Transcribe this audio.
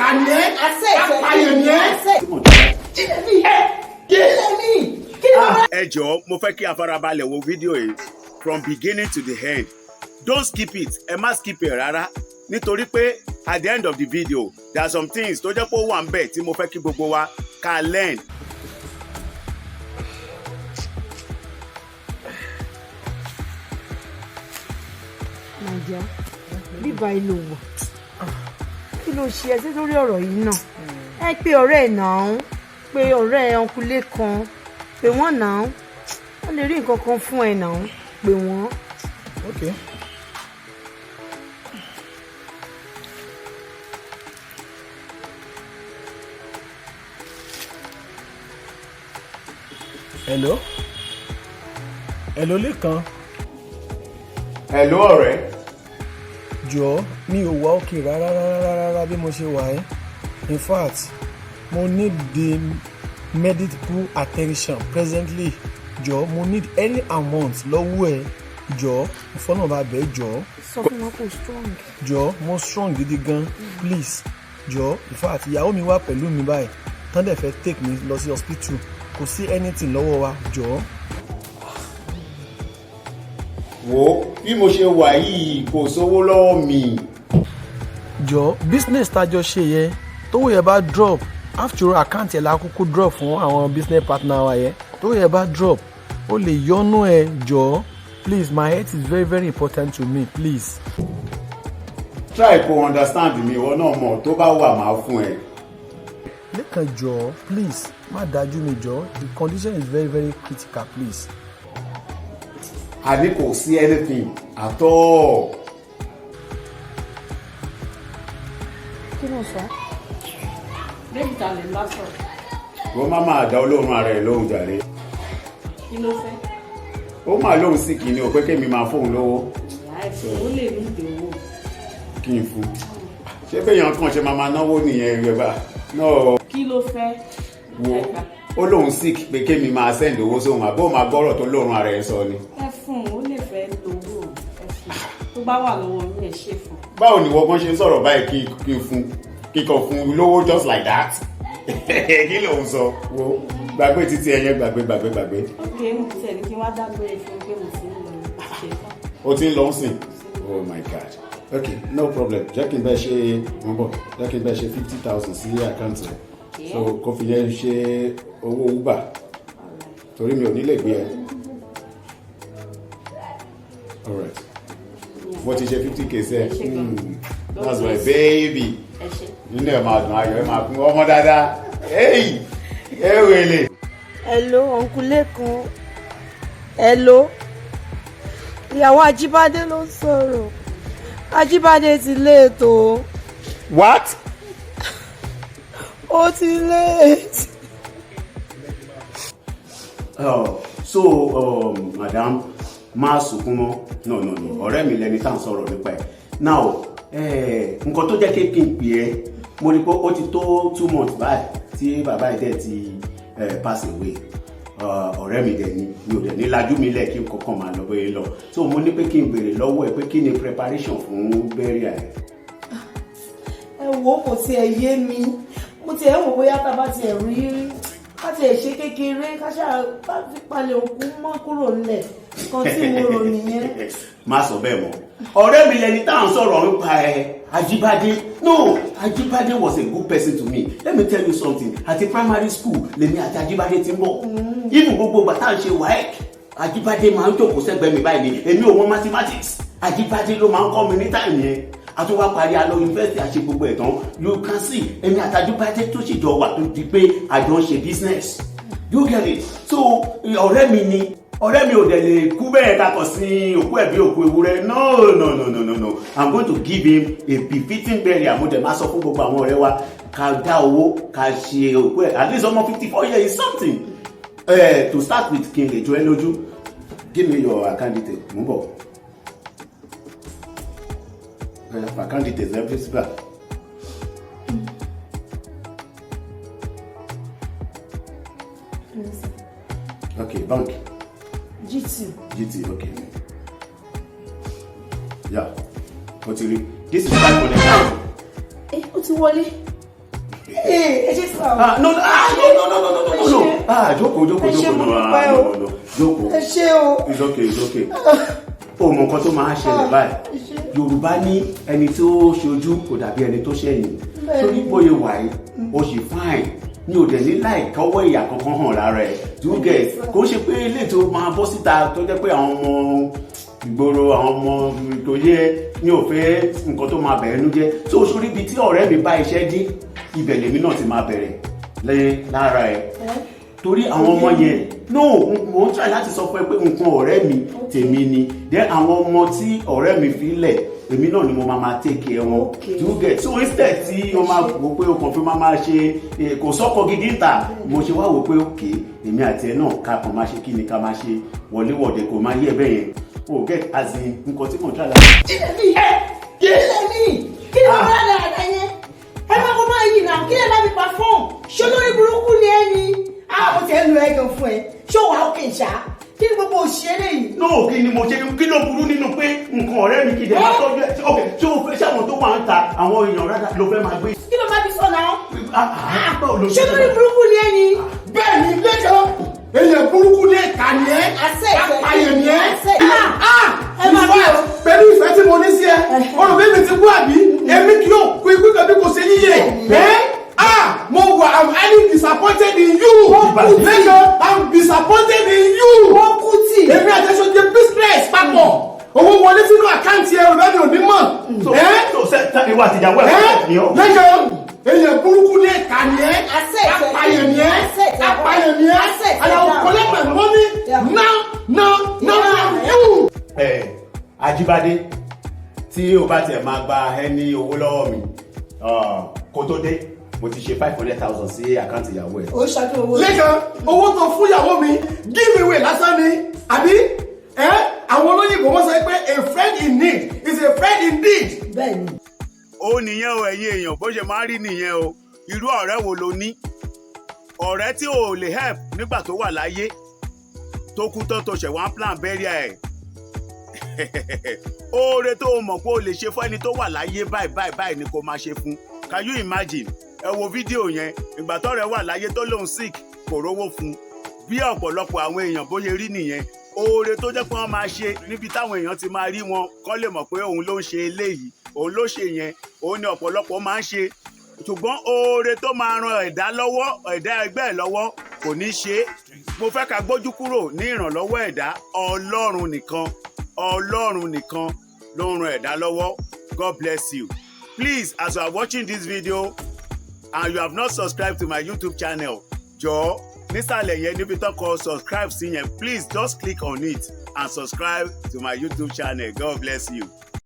Ìkànnì ẹ. Apààyàn ni ẹ. Ẹ jọ̀ọ́, mo fẹ́ kí a farabalẹ̀ wo fídíò yìí from beginning to the end. Don't skip it. Ẹ má skip ẹ̀ rárá, nítorí pé at the end of the video there are some things tó jẹ́ pé ó wà ń bẹ̀ tí mo fẹ́ kí gbogbo wa ká learn. Nàìjíríà bíbá ìlò wà, kí ló ṣe ẹ sí lórí ọ̀rọ̀ yìí náà? Ẹ pé ọ̀rẹ́ ẹ̀ náà, pé ọ̀rẹ́ ẹ̀ ọ̀nkúlé kan, pé wọ́n náà, wọ́n lè rí nǹkan kan fún ẹ náà, pé wọ́n. Okay. Hello? Hello, Lékan. Hello, ọ̀rẹ́. Jọ̀ọ́, mi ò wá okay rárá rárá rárá bí mo ṣe wà ẹ́. In fact, mo need the medical attention presently. Jọ̀ọ́, mo need any amount lọ́wọ́ ẹ. Jọ̀ọ́, mo fọ́nà bá bẹ́ẹ̀, jọ̀ọ́. Sọ fún wọn kò strong. Jọ̀ọ́, mo strong gidi gan, please. Jọ̀ọ́, in fact, ìyàwó mi wà pẹ̀lú mi báyìí. Tán dẹ̀ fẹ́ take mi lọ sí hospital. Kò sí anything lọ́wọ́ wa, jọ̀ọ́. Wo bí mo ṣe wà yìí, kò sówó lọ́wọ́ mi. Jọ, business tájọ ṣe yẹn, tówó yẹn bá drop, after all, account yẹn la kúkú drop fún àwọn business partner wa yẹn. Tówó yẹn bá drop, ó lè yọnu ẹ. Jọ, please, my health is very very important to me, please. Try kó understand mi, ìwọ náà mọ̀, tó bá wà, máa fún ẹ. Lẹ́kàn, jọ, please, má dájú mi, jọ. The condition is very very critical, please. Àní kò sí anything at all. Kí ló sọ? Bébí, ta lè ń bá sọ̀rọ̀? Wọ́n má máa dá olóhùn ara ẹ̀ lóhùn jàre. Kí ló fẹ́? Ó máa lóhùn sí kìíní o, pé kémi máa fóun lówó. Ìyá ẹ̀ fún, ó lè ní ìdè owó. Kí n fún? Ṣé béèyàn kàn ṣe máa náwó nìyẹn rẹ bá náà? Kí ló fẹ́? Wo, ó lóun sick, pé kémi máa send owó sóhun, àbó máa gbọ́rọ̀ tó lóhùn ara ẹ̀ sọ ni. Ẹ fún un, ó lè fẹ́ lówó. Ẹ fún un, tó bá wà lọ́wọ́ yín, ẹ ṣe fún un. Báwo ni wọ́n gan ṣe ń sọ̀rọ̀ báyìí? Kí n fún, kí n kàn fún un lówó just like that? Kí lòun sọ? Wo, gbàgbé títí ẹyẹ, gbàgbé, gbàgbé, gbàgbé. Ok, mo ti tẹ̀lé kí n wá dágbére fún un pé mo ti ń lọ, mo ti ṣe tán. O ti ń lọ sìn? Oh my God. Okay, no problem. Jẹ́ kí n bẹ́ẹ̀ ṣe, mo bọ̀, jẹ́ kí n bẹ́ẹ̀ ṣe 50,000 sí account rẹ̀, so kó fi yẹn ṣe owó Uber, torí mi ò ní lè gbé ẹ. Alright, mo ti ṣe 50K sí ẹ. That's my baby. Ẹ ṣe. Nínú ẹ̀ máa dùn, ayọ̀ ẹ̀ máa kún, ọmọ dáadáa. Hey, ẹ wèlé. Hello, uncle Lẹ́kan. Hello, ìyàwó Ajíbádé ló ń sọ̀rọ̀. Ajíbádé ti late o. What? Ó ti late. Oh, so madam, má sunkún mọ́. No, no, no, ọ̀rẹ́ mi lẹni tá à ń sọ̀rọ̀ nípa ẹ̀ now. Nǹkan tó jẹ́ kí n pè ẹ́, mo rí i pé ó ti tó 2 months báyìí tí bàbá ẹ̀ dẹ̀ ti pass away. Ọ̀rẹ́ mi dẹ̀ ni, mi ò dẹ̀ ní lajú mi lẹ̀ kí n kọ́kọ́ máa lọ bóyá lọ, so mo ní pé kí n béèrè lọ́wọ́ ẹ̀ pé kí ni preparation fún burial ẹ̀. Ẹ wo, kò tiẹ̀ yé mi. Mo tiẹ̀ wò bóyá tá a bá tiẹ̀ rí ká tiẹ̀ ṣe kékeré, ká ṣáà ká fi palẹ̀ òkú mọ́ kúrò nílẹ̀ kan tí mo rò nìyẹn. Má sọ bẹ́ẹ̀ mọ́. Ọ̀rẹ́ mi lẹni tá à ń sọ̀rọ̀ nípa ẹ̀, Ajíbádé. No, Ajíbádé was a good person to me. Let me tell you something. Àti primary school lèmi àti Ajíbádé ti ń bọ̀. Even gbogbo ìgbà tá à ń ṣe WAEC, Ajíbádé máa ń jókòó sẹ́gbẹ̀ẹ́ mi báyìí ni. Èmi ò mọ mathematics, Ajíbádé ló máa ń kọ́ mi ní time yẹn. Àti wá parí, a lọ yunifásitì, àṣe gbogbo ẹ̀ tán. You can see, èmi àti Ajíbádé tó ṣèjọ wà tó di pé àjọ ń ṣe business. You get it? So ọ̀rẹ́ mi ni, ọ̀rẹ́ mi ò dẹ̀ lè kú bẹ́ẹ̀ kakọ̀ sí òkú ẹ̀ bí òkú ewúrẹ́. No, no, no, no, no, no, I'm going to give him a befitting burial. Mo dẹ̀ máa sọ fún gbogbo àwọn ọ̀rẹ́ wa ká dá owó ká ṣe òkú ẹ̀. At least ọmọ 54 years is something. To start with, kí n lè jọ ẹ lójú, give me your account detail. Mo ń bọ̀. Account details ẹ, principal. Okay, bank? GT. GT, okay. Yeah, o ti rí. This is 500,000. Ẹ ó ti wọlé. Ẹ ṣe sọ. Ah, no, ah, no, no, no, no, no, no, no. Ah, jókòó, jókòó, Ẹ ṣé, jókòó. mo No, ah, dúpẹ́ o. no, no, jókòó. Ẹ ṣé o. It's okay, it's okay. O mọ nǹkan tó máa ṣẹlẹ̀ báyìí. Yorùbá ní ẹni tó ṣojú kò dàbí ẹni tó ṣẹ̀yìn. Torí bóyá wà yìí, o sì fine ní o dẹ̀ ní láì kọ́wọ́ ìyà kankan hàn lára ẹ̀. Do you get? Kò ṣe pé ilé tó máa bọ́ síta tó jẹ́ pé àwọn ọmọ ìgboro, àwọn ọmọ tó yẹ ní ò fẹ́ nǹkan tó máa bẹ̀rẹ̀ nú jẹ́. Tó o sórí ibi tí ọ̀rẹ́ mi bá iṣẹ́ dé, ibẹ̀ lèmi náà ti máa bẹ̀rẹ̀ lẹ́yìn lára ẹ̀, torí àwọn ọmọ yẹn, no, mo ń try láti sọ fún ẹ pé nǹkan ọ̀rẹ́ mi tèmi ni. Then àwọn ọmọ tí ọ̀rẹ́ mi fi lẹ̀, èmi náà ni mo máa take care wọn. Do you get? So instead tí o máa wò pé o kàn fi máa ṣe kò sọ́kọ gidi ta, mo ṣe wá wò pé ok, èmi àti ẹ náà ká kàn máa ṣe kí ni ká máa ṣe wọléwọ̀de, kò máa yẹ bẹ́ẹ̀ yẹn. O get? As in, nǹkan tí mo ń try láti. Kílẹ̀ mi, kílẹ̀ mi, kí ni mo bá dáadáa yẹn? Ẹ máa kó máa yìí náà, kí lè bá mi pa fóònù? Ṣé olórí burúkú ni ẹ ni? Àwọn mo ti ẹ lu ẹgàn fún ẹ. Ṣé wàá òkè ṣá? Kí ni gbogbo òṣèré yìí? No, kí ni mo ṣe? Kí ló burú nínú pé nǹkan ọ̀rẹ́ mi kì í dẹ̀ máa tọ́jú ẹ? Ok, ṣé o fẹ́ ṣé àwọn tó wà ń ta àwọn èèyàn rárá ló fẹ́ máa gbé? Kí ló máa fi sọ náà? Ah, ah, báwo ló Ṣé olórí burúkú ni ẹ ni? Bẹ́ẹ̀ ni, Lẹ́kan, èèyàn burúkú ní ẹ̀ka ni ẹ́, apààyàn ni ẹ́. Ah! Ẹ máa bí o. Pẹ̀lú ìfẹ́ tí mo ní sí ẹ, olùbí mi ti kú àbí èmi kì yóò kú ikú kan bí kò ṣe yíyẹ ẹ́. Ah, mo wà, I'm highly disappointed in you. Lẹ́kan, I'm disappointed in you. Ó kú tì. Èmi àti ẹ̀ṣọ́ jẹ́ business papọ̀, owó wọlé sínú account ẹ, ọ̀rẹ́ mi ò ní mọ̀. So ẹ́ so ṣe ìwà àtìyàwó ẹ̀ ẹ́ ni ọ́. Lẹ́kan, èèyàn burúkú ní ẹ̀ka ni ẹ́, apààyàn ni ẹ́, apààyàn ni ẹ́, and I will collect my money now, now, now from you. Ẹ Ajíbádé, tí o bá tiẹ̀ máa gba ẹni owó lọ́wọ́ mi kó tó dé, mo ti ṣe 500,000 sí account ìyàwó ẹ̀. Ó ṣáájú owó. Lẹ́kan, owó tó fún ìyàwó mi, give away lásán ni àbí ẹ́? Àwọn olóyìnbó wọ́n sọ pé a friend in need is a friend indeed. Bẹ́ẹ̀ni. Ó nìyẹn o, ẹ̀yin èèyàn, bó ṣe máa ń rí nìyẹn o. Irú ọ̀rẹ́ wo lo ní? Ọ̀rẹ́ tí o lè help nígbà tó wà láyé, tó kú tán tó ṣẹ̀ wá ń plan burial ẹ̀. Oore tó o mọ̀ pé o lè ṣe fún ẹni tó wà láyé báyìí báyìí báyìí ni kò máa ṣe fún. Can you imagine? Ẹ wo fídíò yẹn, ìgbà tọ́rẹ́ wà láyé tó lóun sick, kò rówó fún. Bí ọ̀pọ̀lọpọ̀ àwọn èèyàn bó ṣe rí nìyẹn. Oore tó jẹ́ pé wọ́n máa ṣe níbi táwọn èèyàn ti máa rí wọn kọ́ lè mọ̀ pé òun ló ń ṣe eléyìí, òun ló ṣe yẹn, òun ni ọ̀pọ̀lọpọ̀ máa ń ṣe. Ṣùgbọ́n oore tó máa ran ẹ̀dá lọ́wọ́, ẹ̀dá ẹgbẹ́ ẹ̀ lọ́wọ́, kò ní ṣe é. Mo fẹ́ ká gbójú kúrò ní ìrànlọ́wọ́ ẹ̀dá. Ọlọ́run nìkan, Ọlọ́run nìkan ló ń ran ẹ̀dá lọ́wọ́. God bless you. Please, as you are watching this video and you have not subscribed to my YouTube channel, jọ̀ọ́, nísàlẹ̀ yẹn níbi tó kọ subscribe sí yẹn, please just click on it and subscribe to my YouTube channel. God bless you.